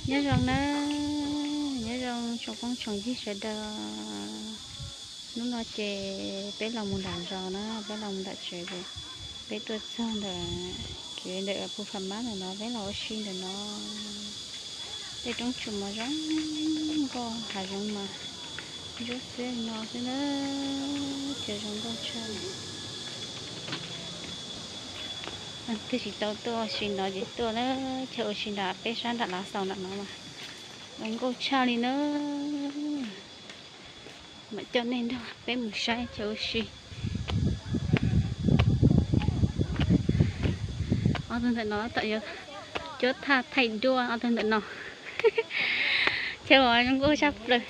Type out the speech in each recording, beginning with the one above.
Nyob zoo na, nyob zoo tsoom phooj tsoom ywg sawv daws. Hnub no ces peb los mus nram zos na, peb los mus nram tsev ces peb tuaj txog ntawm kev ntawm Phu Pham Mab ntawm no, peb los ua si ntawm no. Tej roob tsuas mas zoo nkauj, hav zoov mas ntsuab xiab li no xwb na, chaw zoo nkauj tshaj. Twb tsis tau tuaj ua si no ces tuaj na, chaw ua si nram peb sab nram Lav Xaus nram no mas zoo nkauj tshaj li na. Mam coj nej nrog peb mus saib chaw ua si. Ob tug ntawm no tam yuav cuab thaj thaij duab ob tug ntawm no. Chaw uas zoo nkauj tshaj plaws.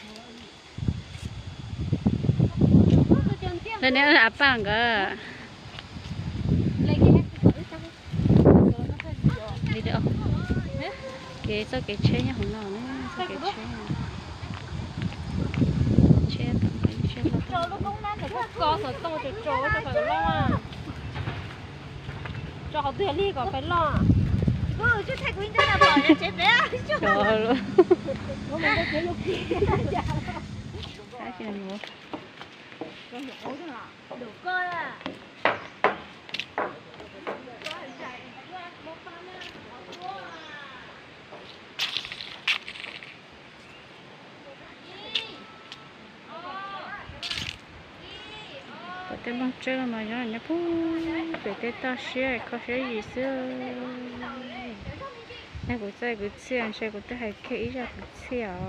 Lawv neb a paj nkawd. Kev txoj kev tsheb nyob hauv no na, txoj kev tsheb. Tsheb, tsheb. Tso qhov twg li kom peb loj. Pom tej nplooj tsawb mas nyob nyob puag pem tej toj siab kho siab yim xwb. Yog kuv txoj kwv txhiaj ntshe kuv twb hais kiag ib zaj kwv txhiaj os.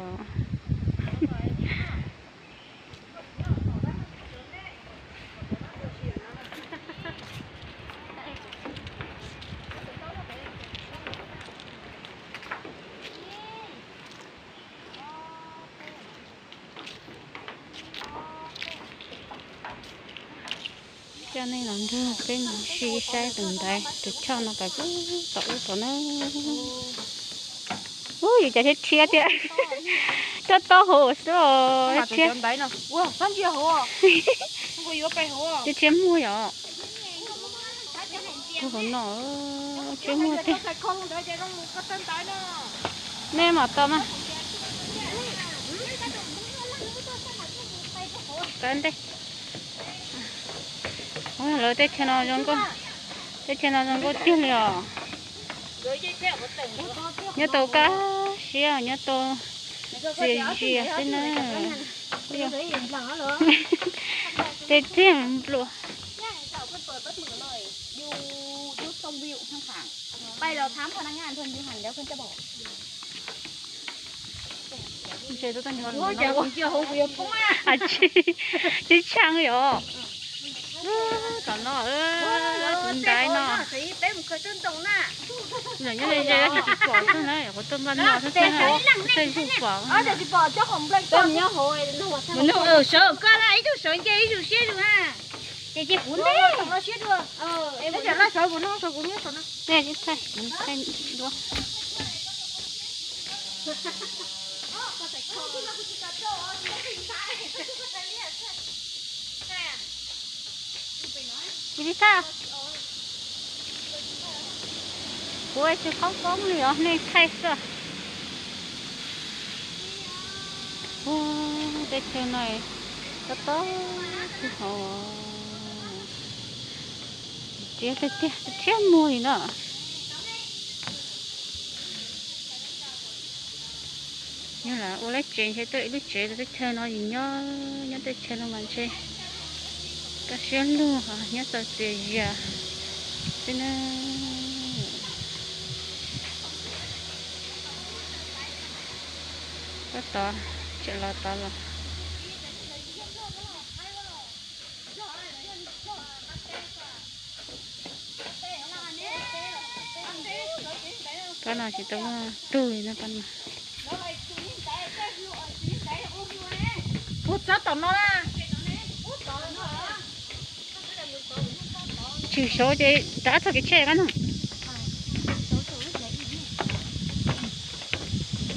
Coj nej los nrog peb mus si saib tus ntaiv tus choj no pais puag tom ub tod na. Ub, yus cas thiab rhiab thiab. Coj taub hau xwb os. Thiab rhiab muag yom. Hauv no thiab muag tiag. Nej mam tau mas. Kav ntej. Lawv teb chaws no zoo nkauj, teb chaws no zoo nkauj tiag li os. Nyob tau kaj siab, nyob tau txias zias xwb na. Tej tiag nplua. Tsis tshee li os. Tom no, tus ntaiv no. Nyob ze ze tsis pom xwb na, qhov tuaj npaj no xwb, xwb zug pom. Sawv koj na, ib tug sawv nce ib tug siab zug na. Ces cia kuv ntej. Cia li thaij. Kuv tsis qoob qoob li os, nej thaij xwb. Ua, teb chaws no tob tob tsis hauv. Rhiab tiag tiag, rhiab muag li no. Yog lam ua lub tsev ntshe tuaj ib lub tsev rau teb chaws no yus nyob, nyob teb chaws no mas ntshe kaj siab lug, nyob txaus txias zias xwb na. Tab tom tseem los tod los. Pab no tsis tau muaj tug li no pab no. Tshwm xyov ces rov qab txog kev tsheb kab no.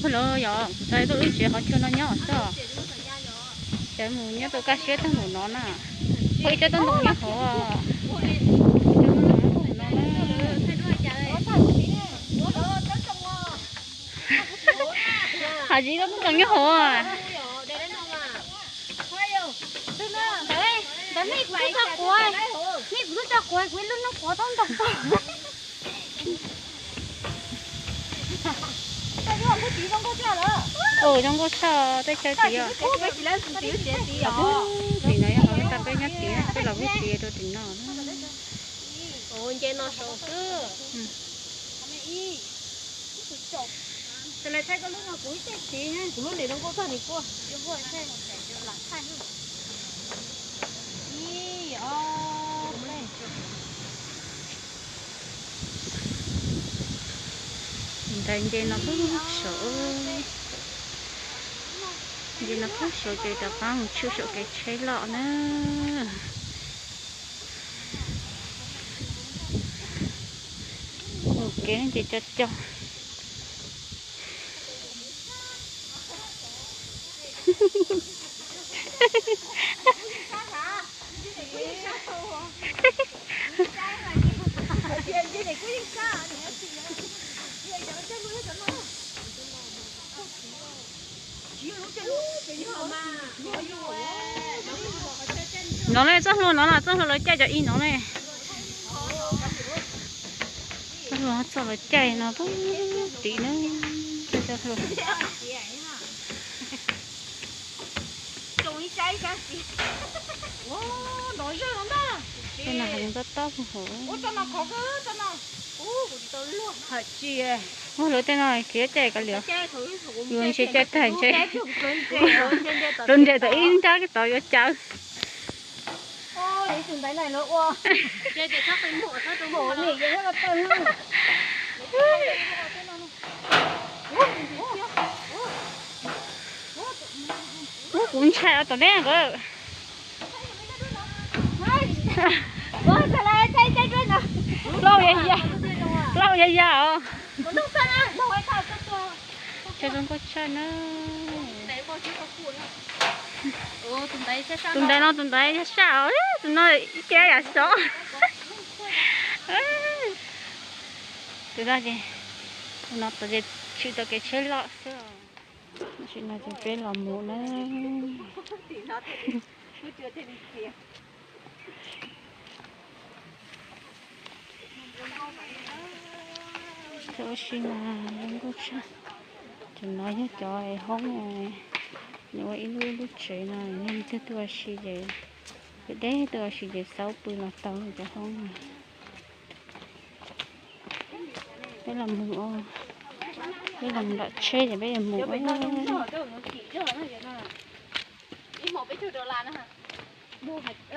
Ua los yog kuv xav tuaj lub tsev qhov chaw no nyob xwb. Xav mus nyob tau kaj siab tag npaum no na. Ua ib tsob tub ntoo nyob hauv. Ib tsob tub ntoo nyob hauv no na. Ua, ua, ua, ua, ua, ua, ua, ua, ua, ua, Qhov tsis tau tub tau nyob hauv. Ntawd nej kuv twb tso quav, nej kuv twb tso quav, kuv ib lub noob quav tau ntau tau. Ua zoo nkauj tshaj teb chaws tim os. Tim no yog qhov peb tau peb nyob tim, peb los peb tim rau tim no. Nce no saud xwb. Ntawd nce no pub saud, nce no pub saud ces rov qab mus tshwm saum kev tsheb loj na. Mus kev ces co co. No ne, txoj hlua no los txoj hlua lawv caij cov ib no ne. Txoj hlua txoj lawv caij no pub tim na. Txoj hlua. Tej no heev tob tob hauv. Ua lawv tej no khiav caij kav liam. Yus ntshe caij tag ntshe. Tus nres tau ib nrab tod yuav caw. Ub, kuv ntshai tom nej nkawd. Lauj, lauj ya ya os. Tshaj zoo nkauj tshaj na. Tus ntawd no tus ntawd yog saj os, tus no ib ce yam sov. Tus no ces, tus no tod ces tshwm tau kev tsheb loj xwb. Tam sim no ces peb los mus na. Cov ua si mas zoo nkauj tshaj. Cov no yog cov hoob, nws ua ib lub ib lub tsev no, yog leej twg tuaj ua si ces, peb deb tuaj ua si ces xauj pw los tau cov hoob no. Peb los mus, peb los mus nram tsheb ces peb yuav mus. Ib hmos peb caug dollar. Lawv tsom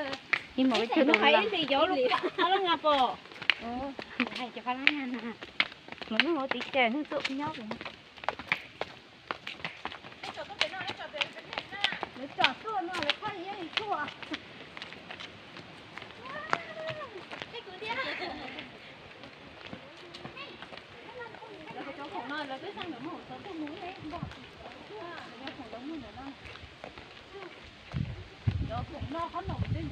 tuaj no, lawv tsom tuaj no, lawv tsom tuaj. Lawv cov khoom no lawv twb xaj ntawm muag hauv txov tuaj mus ib npog. Lawv cov khoom no muag ntawm no. Cov khoom no qhob noom tej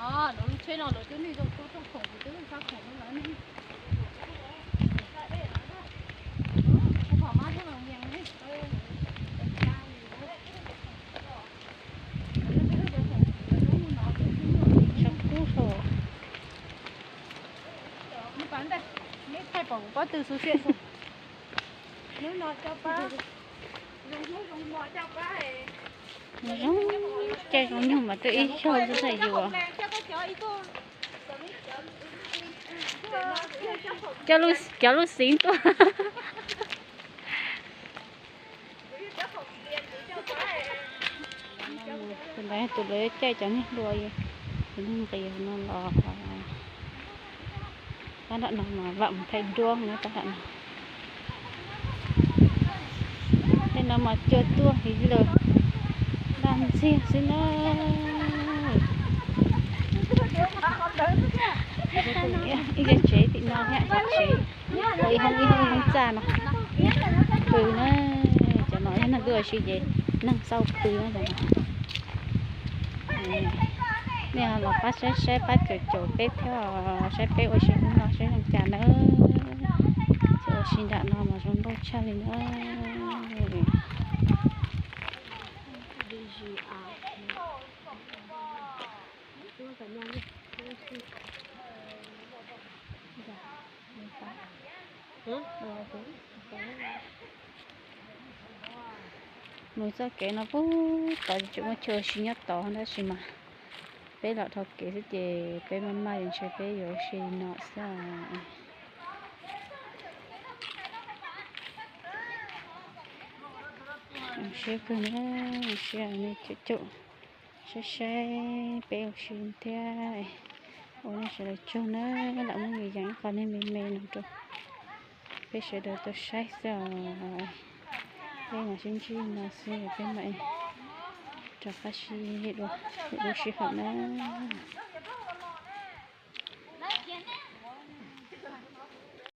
ntawd, lub tsheb no lawv twb nej zoo tuaj rooj khoom, kuv twb sab khoom no lawm ne. Kuv pom mab thiab los mias ne. Tshav kub hlo. Neb thaij pom kuv pob tw xwb xwb. Hnub no coj pab, zoo hnub zoo hmo coj pab. Zoo caij zoo nyoog mas twb ib zaug xwb xwb yuav. Cov lub, cov lub xiv tuaj. Tus ntawd tus lawv caij cov niag hlua, tus niag nqis no los. Tab nram no mas vam mus thaij duab na tab nram no. Tej no mas cua tuaj heev lawm, daj ntxiag xwb na. Ib co tsev tim no thiab, ib co tsev, ib hoob ib hoob ib hoob txaj no. Pw na, cov no yog neeg tuaj ua si ces neeg xauj pw na cov no. Nej los pab saib saib pab caum caum peb thiab, saib peb ua si hnub no saib zoo cas nawb. Sib nram no mas zoo nkauj tshaj li na. Mus txoj kev no puag tod tseem muaj chaw ua si nyob tod tab sis mas peb los dhau kev xwb ces peb maj maj yuav ntshe peb yuav ua si no xwb. Zoo siab kawg na, zoo siab nej caum caum saib saib peb ua si thiab. Ua nej sawv daws tsaug na, lam muab yees ib qho nej me me no rau peb sawv daws tau saib xwb os. Peb mam sib ntsib no xwb peb mam rov qab sib ntsib dua lwm lub sij hawm na.